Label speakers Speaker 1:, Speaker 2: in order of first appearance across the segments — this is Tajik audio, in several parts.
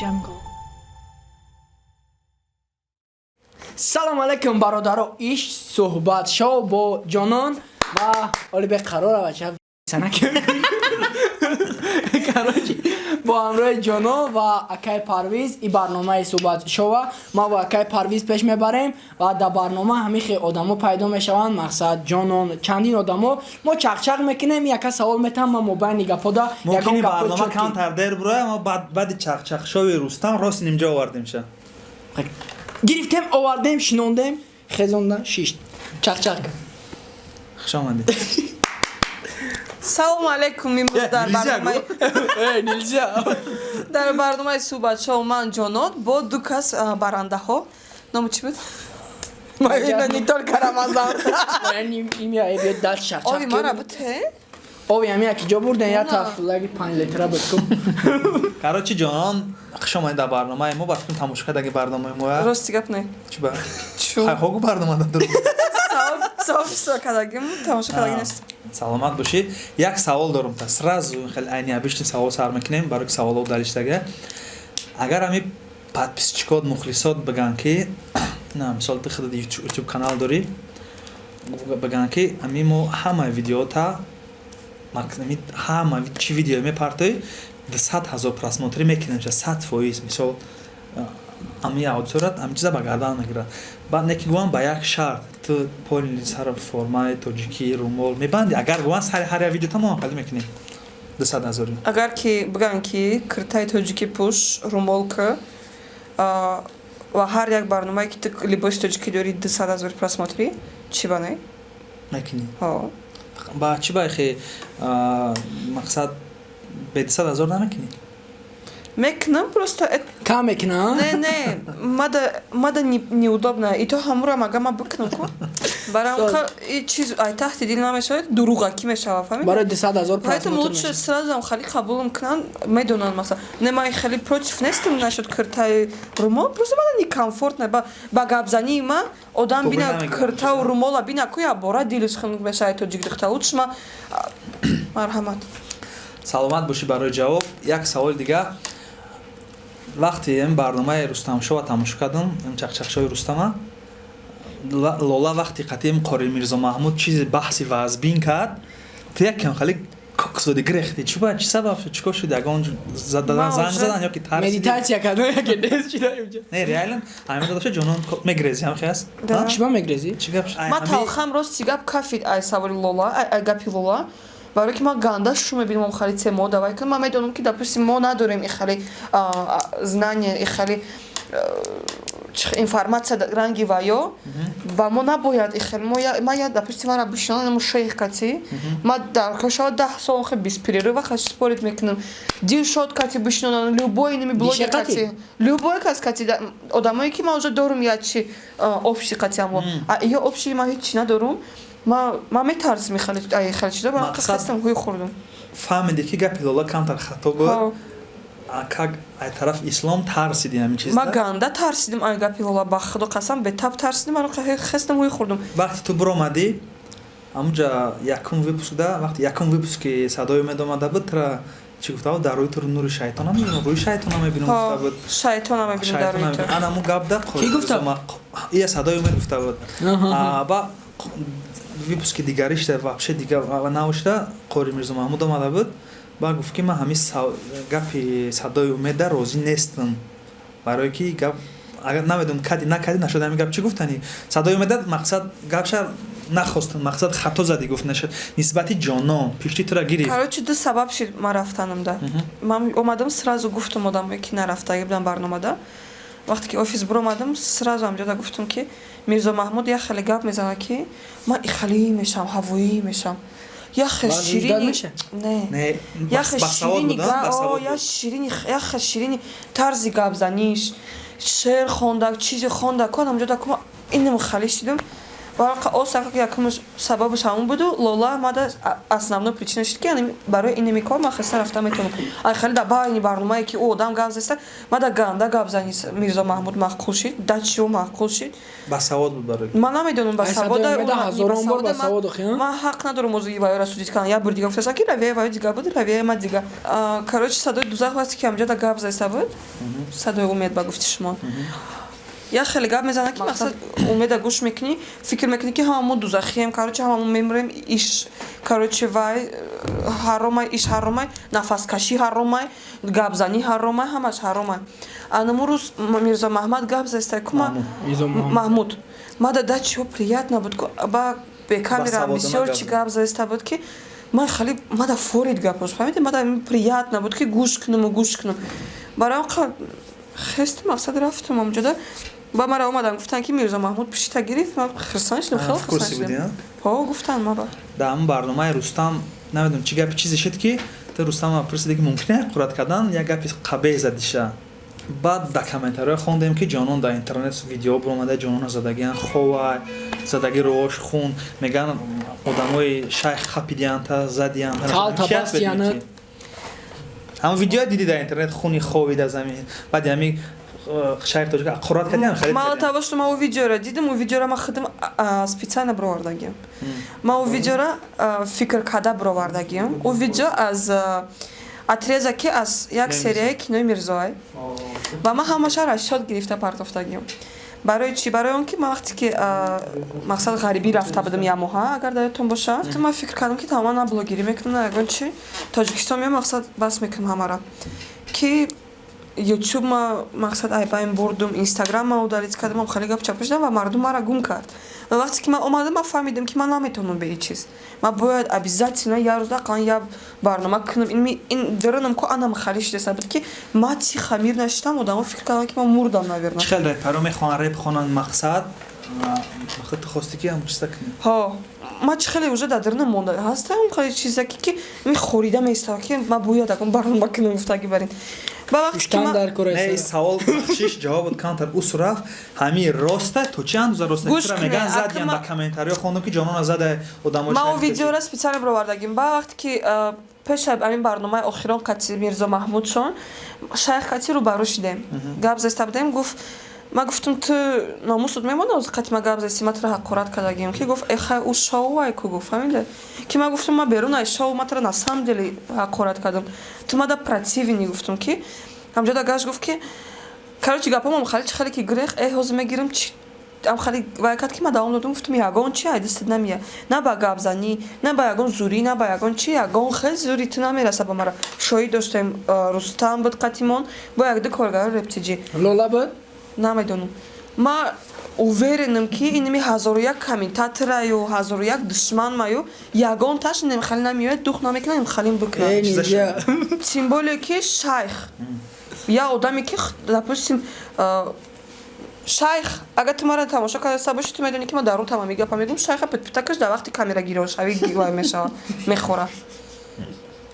Speaker 1: Jungle.
Speaker 2: Салом алейкум, бародаро! Иш суҳбат шоу бо Ҷонон ва Олибек Қаророва ча санак. Короче, бо ҳамроҳи Ҷонон ва акай Парвиз и барномаи суҳбат шова ма бо акай Парвиз пеш мебарем ва дар барнома ҳамин хел одамо пайдо мешаванд. Мақсад, Ҷонон, чандин одамо, мо чақчақ мекунем, яка савол метаҳам, ма мобайни гапода
Speaker 3: мумкини барнома камтар дер буроя, мо баъди чақчақшови Рустам рост нимҷо овардемша.
Speaker 2: Гирифтем, овардем, шинондем, хезондан, шишт, чақчақ.
Speaker 3: Хуш омадед.
Speaker 4: Салому алейкум! Имрӯз дар барномаи
Speaker 2: Нельзя.
Speaker 4: Дар барномаи суҳбатшоу ман, Ҷонон, бо ду кас, барандаҳо. Ному чӣ буд? Имя не только Рамазан.
Speaker 2: Имя дал чақчақ.
Speaker 4: Ови мара буте.
Speaker 2: Ови ҳами яки ҷо бурден, я тафлаги 5 литра буд ку.
Speaker 3: Короче, Ҷонон, хуш омадед дар барномаи мо. Ба фикрам, тамошо кардаги барномаи моя.
Speaker 4: Рости гап, не.
Speaker 3: Чӣ ба?
Speaker 4: Чу?
Speaker 3: Ҳогу барнома дар.
Speaker 4: Савоб кардагим, тамошо кардаги нест.
Speaker 3: Саломат бошӣ. Як савол дорум, та сразу хеле айни обычный савол сар мекунем, барои ки саволо далиштага. Агар ҳами подписчикот, мухлисот бигӯянд, ки на, мисол, ту худат ютуб канал дорӣ, бигӯянд, ки ҳами мо ҳама видеота, ҳама чӣ видео мепартоӣ, 200 000 просмотрӣ мекунем, 100%, мисол, ами аудиторият ами чиза ба гардан мегирад. Баъд неки гӯянд, ба як шарт: ту полный сар формаи тоҷикӣ, румол мебанди. Агар гӯянд, сари ҳар як видеота мо ҳам мекунем 200 000-и.
Speaker 4: Агар ки бигӯянд, ки киртаи тоҷикӣ пӯш, румол ки ва ҳар як барномае, ки ту либоси тоҷикӣ дорӣ, 200 000 просмотрӣ, чӣ ба не?
Speaker 3: Мекунӣ?
Speaker 4: Ҳо.
Speaker 3: Ба чӣ байхе мақсад, бе 200 000 намекунӣ?
Speaker 4: Мекунам, просто
Speaker 2: Кам мекунам.
Speaker 4: Не, не, мада неудобно. И то ҳамура мага ма бикунам ку. Барам и чиз ай таҳти дил намешавад, дуруғакӣ мешавад, фаҳмидӣ?
Speaker 2: Барои 200 000
Speaker 4: Поэтому
Speaker 2: просмотр
Speaker 4: лучше
Speaker 2: мешавад.
Speaker 4: сразу ам хали қабулам кунанд, медонанд, масалан. Не, ман хеле против нестам нашуд киртаи румол, просто мана некомфортно. Ба гапзании ма одам
Speaker 3: Туғри
Speaker 4: бина
Speaker 3: намегирад.
Speaker 4: Киртау румола бина ку, я бора дилиш хунук мешавад, тоҷик духта. Лучше ма марҳамат.
Speaker 3: Саломат бошӣ барои ҷавоб. Як саволи дигар. Вақте ин барномаи Рустамшова тамошо кардам, ин чақчақшои Рустама, Лола вақти қатъи Қори Мирзо Маҳмуд чизи баҳси вазбин кард, ту якам хали коксоди гирехти. Чӣ ба, чӣ сабаб шуд, чӣ кор шуд? Ягон
Speaker 4: Ма
Speaker 3: занг
Speaker 4: уже
Speaker 3: задан ё ки тарсиди?
Speaker 2: Медитатсия кардам, яке нест шуда инҷа.
Speaker 3: Не, реально ҳамин додашо, Ҷонон, мегрези, ҳам хес?
Speaker 4: Да.
Speaker 2: Чӣ ба мегрезӣ?
Speaker 3: Чӣ гап шуд?
Speaker 4: Ма талхам, рости гап, кафид ай саволи Лола, ай гапи Лола. Барои ки ман ганда шу мебинам, хали темо давай кун, ман медонам, ки, допустим, мо надорем и хали знание, и хали информация ранги ваё, ва мо набояд и хел мо ма я, допустим, мара бишинонам шейх кати, ма дар кошава 10 сол хе без перерыва хаш спорить мекунам. Дилшод кати бишинонам, любой инами блогер
Speaker 2: Диша кати?
Speaker 4: Кати, любой кас кати, одамое, ки ма уже дорум я чи общий кати, амо а ё общий ма ҳеҷ надорум, ма метарсим хеле ай хеле чизо, ба
Speaker 3: Мақсад-
Speaker 4: хастам, ҳуй хӯрдум.
Speaker 3: Фаҳмиде, ки гапи Лола камтар хато буд.
Speaker 4: Ҳо.
Speaker 3: Как ай тараф ислом тарсиди ҳамин чиз?
Speaker 4: Ма ганда тарсидим ай гапи Лола, ба худо қасам, бетаб тарсидим, ано хестам, ҳуй хӯрдум.
Speaker 3: Вақте ту биромадӣ ҳамунҷа, якум выпускда, вақти якум выпуски «Садои умед» омада буд, тура чӣ гуфта буд? Дар рӯи ту нури шайтона мебинам, рӯи шайтона мебинам, гуфта буд.
Speaker 4: Шайтона мебинам дар рӯи ту.
Speaker 3: Ана му гап да.
Speaker 2: Кӣ гуфта?
Speaker 3: Ия, «Садои умед» гуфта буд. Ба выпуски дигаришда, вообще дига навшда, Қори Мирзо Маҳмуд омада буд, ба гуфт, ки ман ҳамин гапи «Садои умеда» розӣ нестам, барое ки гап, агар намедонам, кади накади нашуд, ҳамин гап чӣ гуфтани «Садои умеда», мақсад, гапша нахостам, мақсад, хато задӣ, гуфт нашуд нисбати Ҷонон, пишти тура гирифт.
Speaker 4: Короче, ду сабаб шид ман рафтанамда. Ман омадам, сразу гуфтам одамое, ки нарафтаги будам барномада. Вақте ки офис биромадам, сразу ҳамҷода гуфтам, ки Мирзо Маҳмуд як хеле гап мезанад, ки ман ихалӣ мешавам, ҳавоӣ мешавам, яхе ширини, не, яхе ширини, я ширини, яхе ширини тарзи гапзаниш, шеър хонда, чизе хонда кон ҳамҷода ку, инам хали шидам. Барои осака якумш сабабаш ҳамон буду Лола мада основной причина шуд, ки яъне барои инами кор ман хеста рафта метавонам. Ай хеле да байни барномае, ки ӯ одам гап заста, мада ганда гап зани Мирзо Маҳмуд маъқул шид, дачио маъқул шид.
Speaker 3: Басавод буд барои.
Speaker 4: Ман намедонам, ба
Speaker 2: Ай,
Speaker 4: савода.
Speaker 2: садои Умеда ҳазорон бор ба савод охи, а?
Speaker 4: Ман ҳақ надорам озуи вайора судить кунам. Як бор дига гуфтаам, ки равияи ваё дига буд, равияи ма дига. Короче, садои дузах вақте ки ҳамҷода гап заста буд, садои Умед, ба гуфти шумо, як хеле гап мезанад, ки мақсад Умеда гӯш мекунӣ, фикр мекунӣ, ки ҳама мо дузахием, короче, ҳама мо мемурем, иш, короче, вай ҳаромай, иш ҳаромай, нафаскашӣ ҳаромай, гапзанӣ ҳаромай, ҳамаш ҳаромай. Анаму рӯз Мирзо Маҳмад гап заста кума.
Speaker 2: Мирзо Маҳмуд.
Speaker 4: Маҳмуд мада да чиҳо приятно буд ку ба бекамера
Speaker 3: Басаводона
Speaker 4: бисёр
Speaker 3: гап
Speaker 4: чи
Speaker 3: зад.
Speaker 4: Гап заста буд, ки ман хеле мада форид гапош, фаҳмиди, мада приятно буд, ки гӯш кунаму гӯш кунам. Барои он хести мақсад рафтам омҷода, ба мара омадан гуфтанд, ки Мирзо Маҳмуд пишита гирифт. Ман хирсан шудам, хеле
Speaker 3: В курсе
Speaker 4: хирсан
Speaker 3: будӣ,
Speaker 4: шудам.
Speaker 3: а?
Speaker 4: Ҳо, гуфтанд ма ба.
Speaker 3: Дар ҳамон барномаи Рустам, намедонам, чӣ гапи чизе шуд, ки ту Рустама пурсиде, ки мумкин е қурат кардан, як гапи қабеҳ задиша. Баъд дар комментариҳо хондем, ки Ҷонон дар интернет видео буромада, Ҷонона задагиан, ховай задаги, рош хун меган, одамои шайх хапидианта, задианта.
Speaker 2: Калта бастияна.
Speaker 3: Ҳамон видео диди дар интернет, хуни хови дар замин, баъди ҳами шайх тоҷик қурат кардиан, харид
Speaker 4: Мало
Speaker 3: кардиан.
Speaker 4: того, что ман ӯ видеоро дидам, ӯ видеоро ман худам специально бировардагиам. Ман ӯ видеоро фикр карда бировардагиам. Ӯ видео аз отрезаки аз як серияи кинои Мирзоай, ва ман ҳамаша расчёт гирифта партофтагиам. Барои чӣ? Барои он ки ман вақте ки мақсад ғарибӣ рафта будам як моҳа, агар дар ёдтон боша, ман фикр кардам, ки тамоман на блогерӣ мекунам, на ягон чи, Тоҷикистон меом, мақсад бас мекунам ҳамара, ки Ютуб ма мақсад айбайн бурдум, Инстаграм ма удалить кардам, хеле гап чапа шудам ва мардум мара гум кард. Ва вақте ки ман омадам, ман фаҳмидам, ки ман наметавонам бе ҳеҷ чиз, ман бояд обязательно як рӯз ақаллан як барнома кунам. Ин дарунам ку анам хали шудеса буд, ки ман тихо мир нашидам, одамо фикр кардам, ки ман мурдам, наверно.
Speaker 3: Чӣ хел рэперо мехоҳанд реп хонанд, мақсад ту хости, ки ҳамон чиза кунӣ?
Speaker 4: Ҳо, ман чӣ хеле уже дар дарунам монда ҳастам, хеле чизаки, ки ми хорида меистам, ки ман бояд ягон барнома кунам, гуфтаги барин ба вақте ки
Speaker 2: Гуштан
Speaker 4: ман
Speaker 2: дар
Speaker 3: Не,
Speaker 2: кора.
Speaker 3: Савол, бахшиш, ҷавобот камтар ус рафт. Ҳамин роста то чӣ андоза роста?
Speaker 4: Гӯш
Speaker 3: Тура
Speaker 4: кунед,
Speaker 3: меган
Speaker 4: ака
Speaker 3: задиан, дар комментариҳо хондам, ки Ҷонона зада одамо.
Speaker 4: Ман ӯ видеоро специально бировардагим. Ба вақте ки пеша ҳамин барномаи охирон кати Мирзо Маҳмудшон, шайх кати рӯбарӯ шудем, гап заста будем, гуфт, ман гуфтам: «Ту номусут мемонад, ози қати ма гап застӣ, ман туро ҳақорат кардагим». Ки гуфт: «Э, хай, ӯ шоуай ку», гуфт, фаҳмиде, ки ман гуфтам: «Ман берун ай шоу, ман туро на самом деле ҳақорат кардам, ту мада противный». Гуфтам, ки ҳамҷода гашт, гуфт, ки короче, гапамам хали чи хеле ки грех, э, ҳозир мегирам, чи ам хали вай кард, ки ман давом додам, гуфтам: «Ягон чи ай дастат намеяд, на ба гапзанӣ, на ба ягон зурӣ, на ба ягон чи, ягон хел зури ту намераса ба мара». Шоҳид доштем, Рустам буд қатимон, бо якду коргари рептиҷӣ.
Speaker 2: Лола буд?
Speaker 4: Намедонам. Ма уверенам, ки инами 1001 комментатораю, 1001 душманмаю, ягонташ инами хали намеояд, дух намекунад, им халим
Speaker 2: Э,
Speaker 4: бикунад.
Speaker 2: нельзя.
Speaker 4: Тем более ки шайх я одаме, ки допустим, шайх, агар ту мара тамошо кардаста бошӣ, ту медонӣ, ки ман дар рӯ тамами гапа мегӯм. Шайха питпитакаш дар вақти камерагирошавӣ вай мешавад, мехӯрад.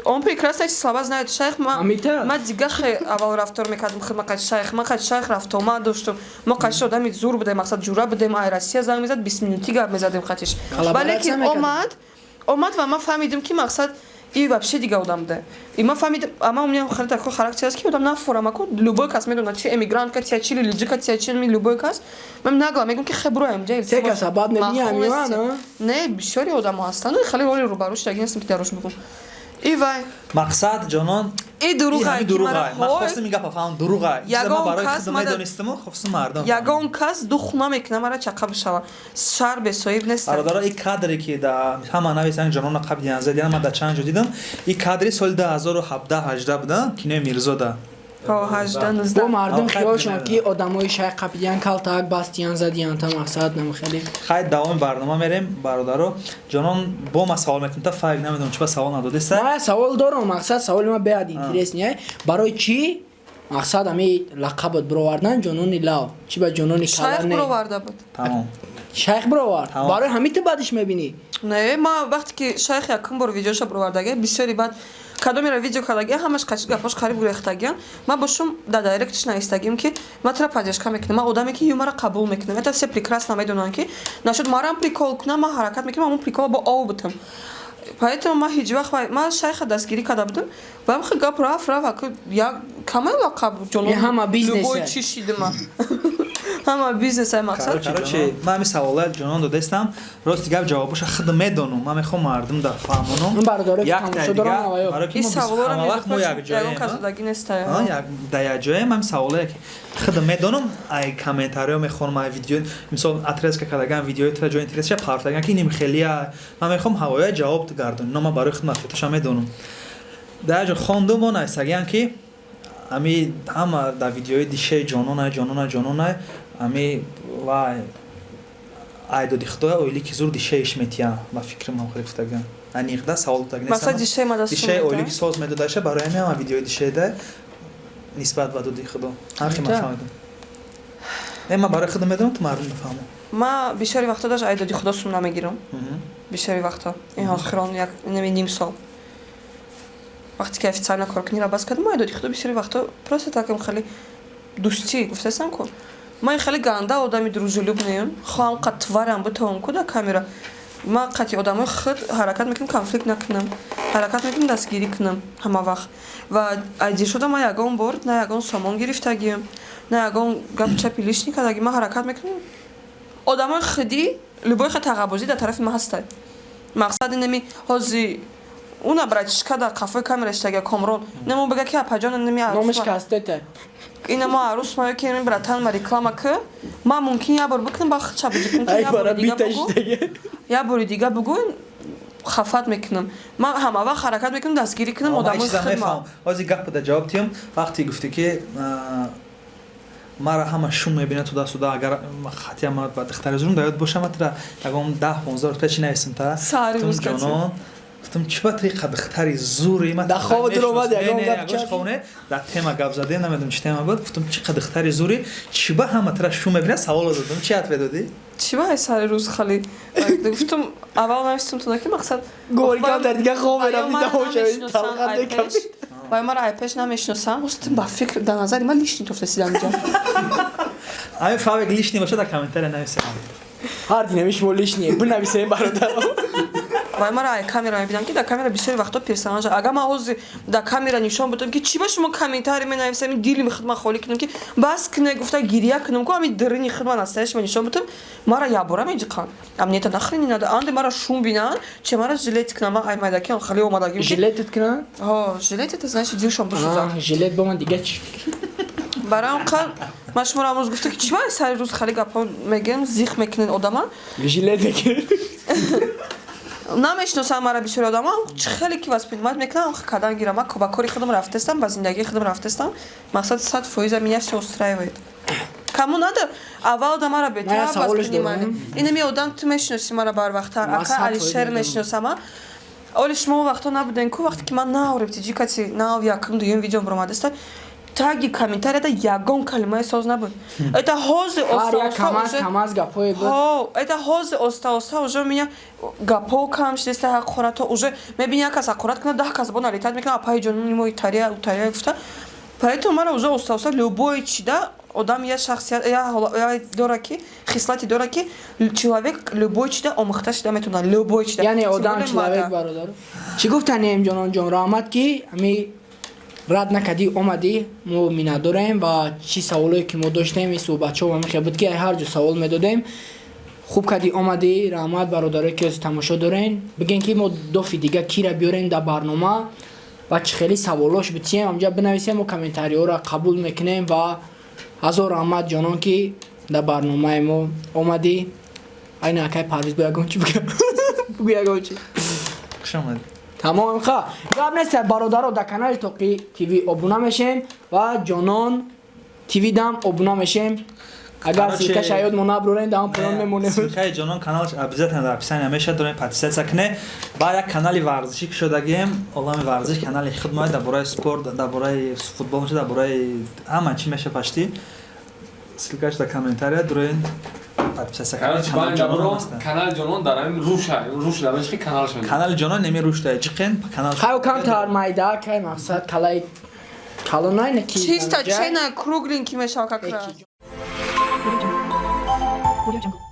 Speaker 4: Он прекрасно эти слова знает, шайх. Ма
Speaker 2: Амита?
Speaker 4: Ма дига хе аввал рафтор мекардам хидма қати шайх, ма қати шайх рафтомад доштум, мо қати одами зур будем, мақсад ҷура будем. Ай Россия занг мезад, 20 минутӣ гап мезадем қатиш.
Speaker 2: Коллаборация
Speaker 4: Валекин
Speaker 2: мекардем.
Speaker 4: Омад ва ман фаҳмидам, ки мақсад и вообще дига одам буде. И ман фаҳмидам, ама у меня хеле такой характер аст, ки одам нафорам аку, любой кас медонад, чи эмигрант кати, чи лилиҷи кати, чи любой кас, ман нагла мегӯм, ки хе, буроем ҷа.
Speaker 2: Се каса баъд мебини, ҳамиён, а?
Speaker 4: Не, бисёри одамо ҳастанд, хеле роли рӯбарӯ шудаги нестам, ки дарош бигӯм. И вай
Speaker 3: Мақсад, Ҷонон,
Speaker 4: и дуруғай,
Speaker 3: ҳами
Speaker 4: ки
Speaker 3: дуруғай. Ман
Speaker 4: ҳой,
Speaker 3: хостам ин гапа фаҳмам, дуруғай. Чиза
Speaker 4: Ягон
Speaker 3: ман барои
Speaker 4: кас
Speaker 3: худам медонистаму хостам мардум.
Speaker 4: Ягон кас дух намекунад мара чақа бишава, шар бесоиб нестам.
Speaker 3: Бародаро, ин кадре, ки да ҳама нависанд, Ҷонона қабл задиан, ман дар чанд ҷо дидам, ин кадри соли 2017 18 буда, кинои Мирзода.
Speaker 4: Ҳо, 18,
Speaker 2: Бо
Speaker 4: 19.
Speaker 2: мардум
Speaker 3: Хай,
Speaker 2: хиёлшон,
Speaker 3: бинем.
Speaker 2: ки одамои шайх қапидиян, калтак бастиян, задиян, та мақсад намхеле.
Speaker 3: Хай, давоми барнома мерем, бародаро. Ҷонон, бо ма савол метунам, та файк намедонам, чӣ ба савол надодиста.
Speaker 2: Ман савол дорам, мақсад саволи ман беҳад интересный. Барои чӣ мақсад ами лақабот бировардан Ҷонони Лав? Чӣ ба Ҷонони
Speaker 4: Шайх
Speaker 2: кала не?
Speaker 4: буроварда буд.
Speaker 3: Тамом.
Speaker 2: Шайх бировард. Барои ҳамин ту баъдиш мебинӣ.
Speaker 4: Не, ма вақте ки Шайх якум бор видеоша бировардага, бисёри баъд кадомеро видео кардагия, ҳамаш гапош қариб гурехтагиян. Ма бошум дар директиш навистагим, ки ма тура поддержка мекунам, ма одаме ки юмора қабул мекунам. Это все прекрасно медонанд, ки нашуд марам прикол кунам, ма ҳаракат мекунам ҳамон прикола бо ов бутам. Поэтому ма ҳеҷ вақт ма Шайха дастгирӣ карда будам ва ҳам гап рафт, рафт, як камай лақаб ҷонон.
Speaker 2: Ҳама бизнес.
Speaker 4: Любой чӣ шидима, ҳама бизнес ай мақсад.
Speaker 3: Короче, ман ҳамин саволаи ҷонон додастам. Рости гап, ҷавобаша худ медонам, ман мехоҳам мардум да фаҳмонам.
Speaker 4: Ин саволоро ягон кас додагӣ нестая.
Speaker 3: Да, якҷоем. Ҳамин саволое ки худ медонам, ай комментариё мехонам, ай видео, мисол, отрезка кардаган видеои тура, ҷои интересша партаган, ки иним хелия. Ман мехоҳам ҳавоя ҷавоб гардонам, но ман барои худ ответаша медонам. Дар ҷо хондум, он айсагиян, ки ами ҳама дар видеои дишаи ҷононай, ҷононай, ҷононай, ами вай айдоди худоя оили ки зур дишаиш метия. Ба фикри ман хеле гуфтаган аниқда савол дишаи оили ки соз медодаша. Барои ҳамин ҳама видеои дишаида нисбат ба доди худо ҳархи ман фаҳмидам. Не, ман барои худам медонам, ту мардум нафаҳмам.
Speaker 4: Ма бисёри вақто даже айдоди худо сум намегирам. Бисёри вақто ин охирон як ним сол, вақте ки официально кор кунира бас кардам, айдоди худо бисёри вақто просто такам хеле дӯстӣ гуфтасам ку. Ман хеле ганда одами дружелюб неем, хоҳам қад тварам бутавам ку дар камера. Ман қати одамои худ ҳаракат мекунам конфликт накунам, ҳаракат мекунам дастгирӣ кунам ҳама вақт. Ва айдишуда ман ягон бор на ягон сомон гирифтагием, на ягон гапи чапи лишний кардагӣ. Ман ҳаракат мекунам, одамои худӣ любой хел тағаббозӣ дар тарафи ман ҳастай. Мақсад инами ҳози уна братишка дар қафои камера иштага, Комрон, немо бига ки апаҷон, неми
Speaker 2: номаш кастета.
Speaker 4: Ина мо арӯс ма ки ин братан ма реклама ки ман мумкин як бор бикунам, ба худша биҷикунам, ки як бори дига бугӯ, хафат мекунам. Ман ҳама вақт ҳаракат мекунам дастгирӣ кунам одамои
Speaker 3: худма. Ҳозир гапа да ҷавоб тиём. Вақте гуфтӣ, ки мара ҳама шум мебинад туда-сюда, агар хатия ма ба духтари зурм дар ёд боша, ма тура ягон 10-15 рӯз пеш нависем та ҷонон, гуфтам, чӣ ба триқа духтари зури ма
Speaker 2: Да хоб дуромад ягон гап.
Speaker 3: Чап не, дар тема гап задем, намедонам чӣ тема буд. Гуфтам, чӣ қа духтари зури, чӣ ба ҳама тура шум мебинад? Саволо задам, чӣ ответ додӣ?
Speaker 4: Чӣ ба сари рӯз хали гуфтам, аввал навистам туда, ки мақсад
Speaker 2: горикам дар дига хоб меравди, давошавед талқат мекапид.
Speaker 4: Вай мара айпеш намешиносам, гуфтам, ба фикр дар назари ман лишний тофтасидам инҷа.
Speaker 3: Ами фавек лишний боша, дар комментария нависем.
Speaker 2: Ҳар динами шумо лишние бинависем, бародаро.
Speaker 4: Вай мара ай камера мебинам, ки дар камера бисёри вақто персонажа. Агар ман ҳозир дар камера нишон будам, ки чӣ ба шумо комментарий менависам, дили худма холӣ кунам, ки бас куне гуфта гиря кунам ку, ами дирини худма настоящего нишон будам, мара ябора меҷиқанд. А мне это нахрен не надо. Анде мара шум бинанд, че мара жилет кунам, ман ай майдакиам хеле омадагим.
Speaker 2: Жилетет кунанд?
Speaker 4: Ҳо, жилет это значит дилшон бисӯзад.
Speaker 2: Жилет бо ман дига чӣ?
Speaker 4: Барои он ман шуморо амрӯз гуфта, ки чӣ ба сари рӯз хеле гапҳо мегӯям, зих мекунед одама.
Speaker 2: Жилет мекунед.
Speaker 4: Намешиносам мара бисёри одама, чӣ хеле ки воспринимать мекунам, кадан гирам. Ман ба кори худам рафтестам, ба зиндагии худам рафтестам. Мақсад 100% меня все устраивает. Кому надо, аввал да мара бетар воспринимали. Инами одам ту мешиноси мара барвақттар, ака Алишер мешиносама. Оли шумо вақто набуден ку, вақте ки ман нав рептиҷи кати нав якум дуюм видеом баромадаста, таги комментарияда ягон калимаи соз набуд. Это ҳозир это ҳозир оста оста уже у меня гапҳо кам шудеста, ҳақорато уже мебини, як кас ҳақорат кунад, 10 кас бо налетать мекунад, апаи ҷонони мо итария утария гуфта. Поэтому мара уже оста оста любой чида одам я шахсият я дора, ки хислати дора, ки человек любой чида омӯхта шуда метавонад, любой чида.
Speaker 2: Яъне одам человек. Бародар, чӣ гуфтанем, ҷонон ҷон, раҳмат, ки ами рад накардӣ, омадӣ. Мо миннатдорем. Ва чӣ саволое ки мо доштем, ин суҳбатчо ҳамихе буд, ки ҳар ҷо савол медодем. Хуб кардӣ, омадӣ. Раҳмат, бародарое ки тамошо дорен. Бигӯен, ки мо дофи дига кира биёрем дар барнома ва чӣ хеле саволош битием, ҳамҷа бинависем, мо комментариҳоро қабул мекунем. Ва ҳазор раҳмат, ҷонон, ки дар барномаи мо омадӣ. Айна акай Парвиз бо ягон чӣ бугӯ, ягон чӣ.
Speaker 3: Хуш омадӣ.
Speaker 2: Тамом, ха, гап нест, бародаро. Дар канали Тоқи ТВ обуна мешем ва Ҷонон ТВ дам обуна мешем. Агар ссылкаша ёд мо наброрем, дар он поён мемонем.
Speaker 3: Ссылкаи Ҷонон каналаш обязательно дар описания мешавад, дорем, подписаться кне. Ба як канали варзишӣ кушодагием, Олами варзиш, канали худ мо, дар бораи спорт, дар бораи футбол меша, дар бораи ҳама чӣ меша пашти. Ссылкаш дар комментария дорем. Подписаться.
Speaker 1: Короче,
Speaker 3: канали
Speaker 1: бан
Speaker 3: Ҷонон
Speaker 1: Ҷаброн,
Speaker 3: ҳаста.
Speaker 1: Канали Ҷонон дар ҳамин руша, руш дар ҳамин канал шуд.
Speaker 3: Канали Ҷонон неми рушда, ҷиқен канал.
Speaker 2: Хай, камтар майда кай, мақсад, калаи калонай не ки.
Speaker 4: Чисто чена кругленький мешава как раз.
Speaker 2: Audio Jungle.